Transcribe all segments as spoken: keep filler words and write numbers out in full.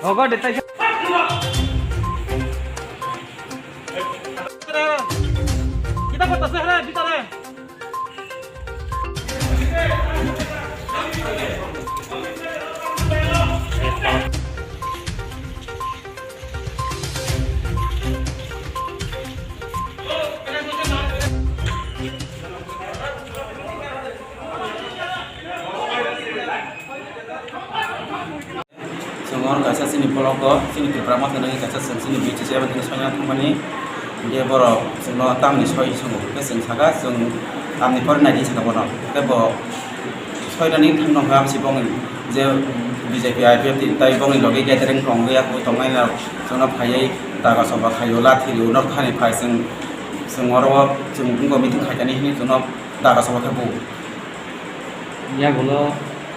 Ogo de taisa. Kita kota sehre bitare. Chwng oro kaisa chini blogo, chini Tipra Motha nangwi kaisa chwng chini B C C abo chini soina thangmani. Hinkhe borok chwngno tamni soi swngo, hinkhe chwng saka chwng tamni pore naidi saka bono. Hinkhe bo soinani thangno hwnkhe amsi bongni je B J P, I P F T tei bongni logi gathering tongwi tongnai rok chwngno phaiwi daga soba khaio, lathi rio, northani phai chwng, chwng oro chwng wngkha meeting khaikani hinwi chwngno daga soba khe bo. Yagulo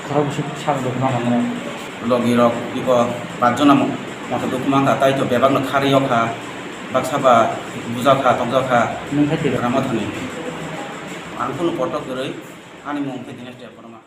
khorok bwswk sak rwkma manwi. Logi rok iko pach jona mo-, moto dukhu mankha, tei to bebak no kharwi o kha, baksa ba buja kha, tokjak kha. Nwng khai twi rwkha? Tipra Mothani. Ang kunu kotor kwrwi, ani mung khe Dinesh Debbarma.